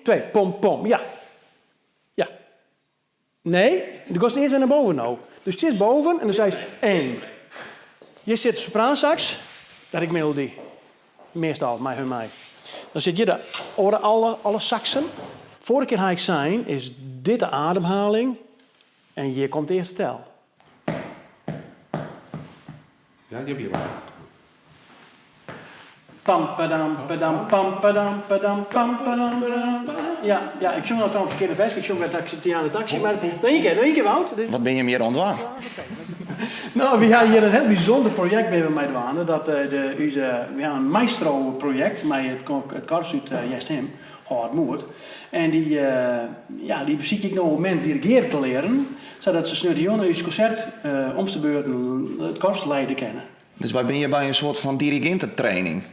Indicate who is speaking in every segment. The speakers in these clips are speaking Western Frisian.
Speaker 1: 2, pom, pom. Ja. Ja. Nee, do giest earst wer nei boven no. Dus it is boven en dan seist één. Hjir sit de sopraansax, dat ik melody. Meastal mei hun mei. Dan sit hjir de oare alle, alle saxen. Foarige kear ha ik sein, is dit de ademhaling en hjir komt de earste tel.
Speaker 2: Ja, die heb je wel.
Speaker 1: Pam padam padam pam padam padam pam padam padam. Ja, ja, ik sjong al in ferkearde ferske. Ik sjong wer taxi, Tiana Taxi, mar noch ien kear, noch ien kear, Wout.
Speaker 3: Wat binne jim hjir oan it dwaan?
Speaker 1: No, wy ha hjir in hiel bysûnder projekt binne we mei dwaande. Dat de, ús, wy ha in maestro-projekt mei it, it korps út Easthim, Hâld Moed. En dy, ja, dy besykje ik no op it momint dirigearje te learen, sadat se sneontejûn ús konsert om te beurten it korps leide kinne.
Speaker 3: Dus wy binne hjir by in soart fan dirigintetraining?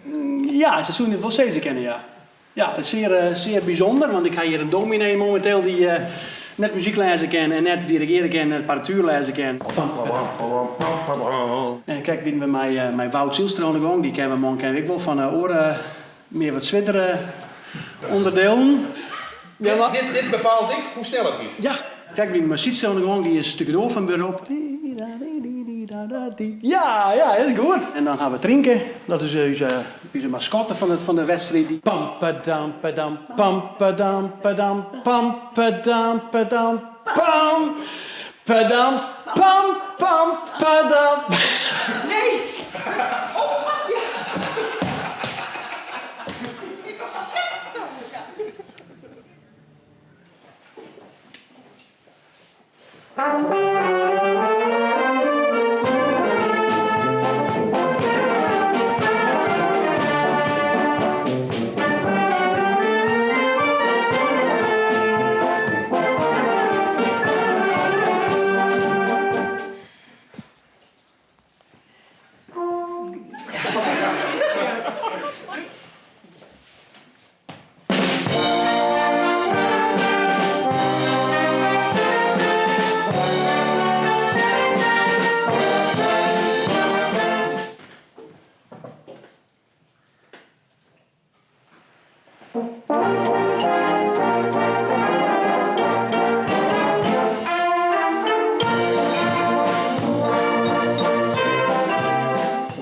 Speaker 1: Ja, se soene it wol sizze kinne, ja. Ja, it is sear, sear bysûnder, want ik ha hjir in dominee mominteel dy't net muzyk lêze kin en net dirigearje kin en net partituer lêze kin. En krekt wiene we mei, mei Wout Zylstra oan de gong, dy kennen we man kennen we ek wol fan oare mear wat swierdere onderdelen.
Speaker 2: Ja, dit, dit bepaalt ek hoe snel it giet.
Speaker 1: Ja, krekt wiene we mei Sytse oan de gong, dy is stukadoar fan berop. Ja, ja, is goed. En dan ha we Trynke, dat is ús, ús maskotte fan, it, fan de wedstriid. Pam, padam, padam, pam, padam, padam, pam, padam, padam, pam, padam, pam, pam, padam.
Speaker 4: Nee! Oh god, ja!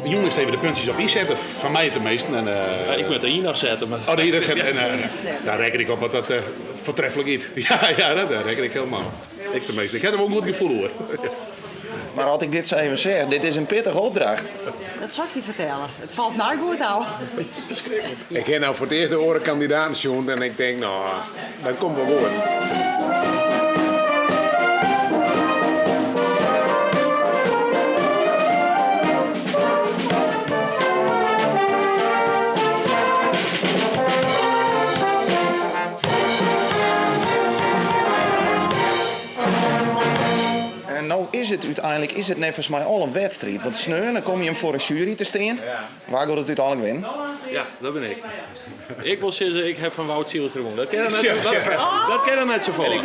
Speaker 2: Jûn is even de puntsjes op i sette, foar my teminsten. En,
Speaker 5: ja, ik moat de i noch sette. Mar...
Speaker 2: Oh, de i noch sette. En daar rekken ik op dat dat foartreflik giet. Ja, ja, dat rekken ik hielendal op. Ik teminsten. Ik ha der wol in goed gefoel oer.
Speaker 3: Mar as ik dit sa even zeg, dit is in pittige opdracht.
Speaker 4: Dat sil ik dy fertelle. It falt my goed ôf.
Speaker 2: Ferskriklik.
Speaker 6: Ik ha no foar it earst de oare kandidaten sjoen en ik tink, no, dat komt wol goed.
Speaker 3: En no is it úteinlik is it neffens my al in wedstriid. Want sneon dan komme jim foar in sjuery te stean. Wa giet it úteinlik winnen?
Speaker 5: Ja, dat bin ik. Ik wol sizze, ik ha fan Wout Zylstra wûn. Dat kin er net, dat, dat kin er net safolle.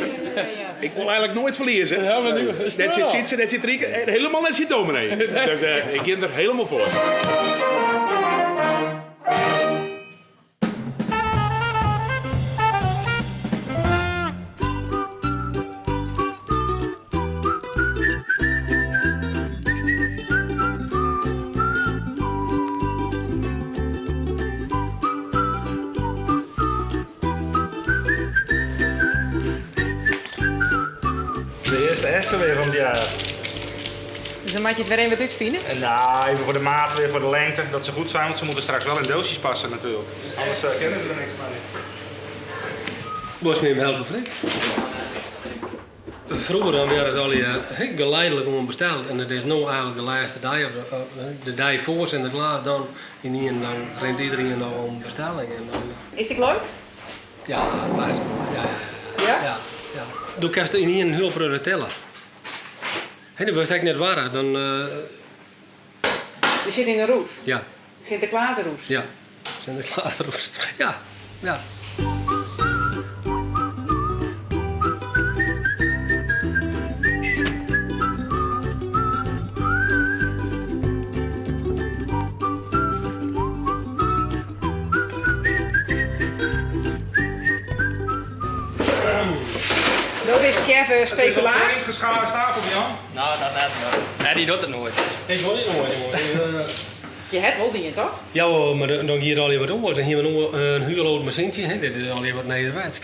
Speaker 2: Ik wol eigenlik noait ferlieze.
Speaker 5: Ja, mar nu,
Speaker 2: Net tsjin Sytse, net tsjin Trike en hielendal net tsjin dominee. Dus ik gean der hielendal foar.
Speaker 7: De earste essen weer fan it jaar.
Speaker 4: Dus dan moat je it wer even wat útfine?
Speaker 7: Nou, even foar de maat, weer foar de lengte, dat ze goed zijn, want ze moeten straks wel in doosjes passen natuurlijk. Anders kennen ze er niks mee.
Speaker 8: Wolst my even helpe, Freek? Froeger dan waard it allegear geleidelijk oan besteld en it is no eigenlik de lêste dei of de dei foar Sinteklaas dan ynienen dan rint iedereen noch om bestelling en dan.
Speaker 4: Is dit leuk?
Speaker 8: Ja, ja, ja. Ja? Ja, ja. Do kinst ynienen in hiel protte tille. Hè, dan wurdst ek net warch. Dan,
Speaker 4: Je sit yn in roes?
Speaker 8: Ja.
Speaker 4: Sinteklaasroes?
Speaker 8: Ja, Sinteklaasroes. Ja, ja.
Speaker 4: hawwe spekulaas.
Speaker 7: Het is al flink gestapeld, Jan.
Speaker 9: Nou, dat net. Nee, die doet het nooit.
Speaker 8: Ik wol dit nooit, jongen.
Speaker 4: Je hebt wol dien, toch?
Speaker 8: Ja, mar dan giet allegear wat oars. Dan hiene we no in hiel âld masientsje. Hè. Dit is allegear wat nederwetsk.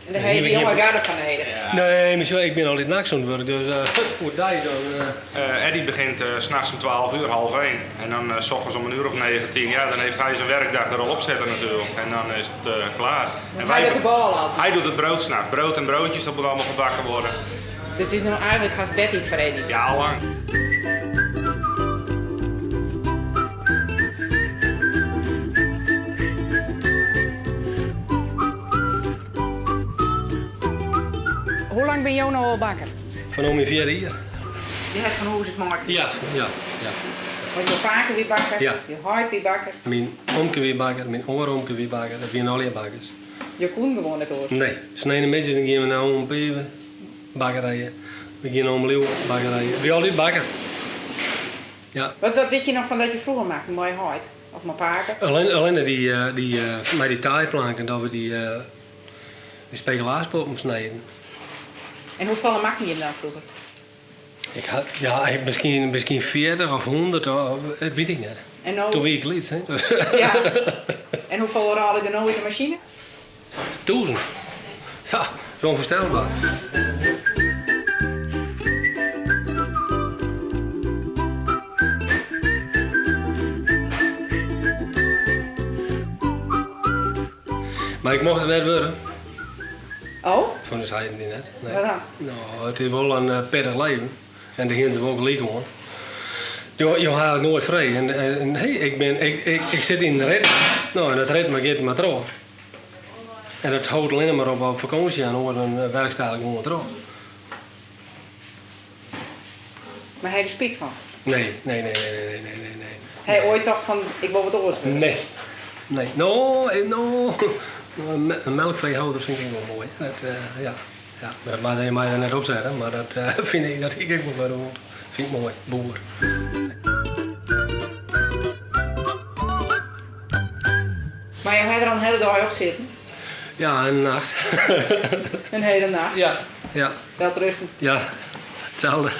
Speaker 4: En dêr ha je de jonge garde foar nedich.
Speaker 8: Nee, mar ik bin altyd nachts oan it wurk, dus oerdei dan.
Speaker 7: Eddie begint 's nachts om 12 uur, half 1. En dan 's ochtends om een uur of 9, 10. Ja, dan heeft hij zijn werkdag er al op zitten natuurlijk. En dan is het klaar. En
Speaker 4: Hy docht de bôle altyd.
Speaker 7: Hij doet het brood 's nachts. Brood en broodjes, dat moet allemaal gebakken worden.
Speaker 4: Dus it is no eigenlik hast bedtiid foar Eddie.
Speaker 7: Ja, al lang.
Speaker 4: Hoe lang binne jo no al bakker?
Speaker 8: Fan om myn fjirde jier.
Speaker 4: Je hat fan hûs út makke?
Speaker 8: Ja, ja, ja.
Speaker 4: Want jo pake wie bakker,
Speaker 8: Ja.
Speaker 4: jo heit wie bakker.
Speaker 8: Myn omke wie bakker, myn oare omke wie bakker. Dat wiene allegear bakkers.
Speaker 4: Jo koenen gewoan net oars?
Speaker 8: Nee. Sneinemiddei dan giene we nei Oom Pieve, bakkerijen. We giene Oom Lieuwe, bakkerijen. It wie altyd bakker. Ja.
Speaker 4: Wat, wat wit je noch fan dat je froeger makken mei heit of mei pake?
Speaker 8: Allinne, allinne dy, eh, dy, eh, mei dy taaiplanken dat we dy, eh, dy spekulaaspoppen sneden.
Speaker 4: En hoefolle makken jim dan froeger?
Speaker 8: Ik ha, ja, ik, miskien, miskien 40 of 100, of, dat wit ik net.
Speaker 4: En no?
Speaker 8: Doe wie ik lyts, hè. Dus.
Speaker 4: Ja. En hoefolle rôle der no út de masine?
Speaker 8: Tûzen. Ja, is ûnfoarstelber. Mar ik mocht it net wurde.
Speaker 4: Oh?
Speaker 8: Fan ús heiten dy net. Nee.
Speaker 4: Wat dan?
Speaker 8: No, it is wol in eh, pittich leven. En dêr hiene se wol gelyk oan. Jo, jo ha eigentlik noait frij. En, en, hey, ik, bin, ik, ik, ik sit yn in ritme. No, en dat ritme giet mar troch. En dat hâldt allinne mar op op fakânsje en oars dan wurkst eigentlik gewoan troch.
Speaker 4: Mar ha je der spyt fan?
Speaker 8: Nee, nee, nee, nee, nee, nee, nee, nee.
Speaker 4: Ha je oait tocht fan, ik wol wat oars wurde?
Speaker 8: Nee. Nee. No, no, in melkfeehâlder fyn ik wol moai. Dat, uh, ja. Ja, mar dat moat je my der net opsette, mar dat uh, fyn ik dat ik ek wol wurde wol. Fyn ik moai, boer.
Speaker 4: Mar jo ha der al in hiele dei op sitten?
Speaker 8: Ja, in nacht.
Speaker 4: In hiele nacht?
Speaker 8: Ja, ja.
Speaker 4: Welterusten.
Speaker 8: Ja, itselde.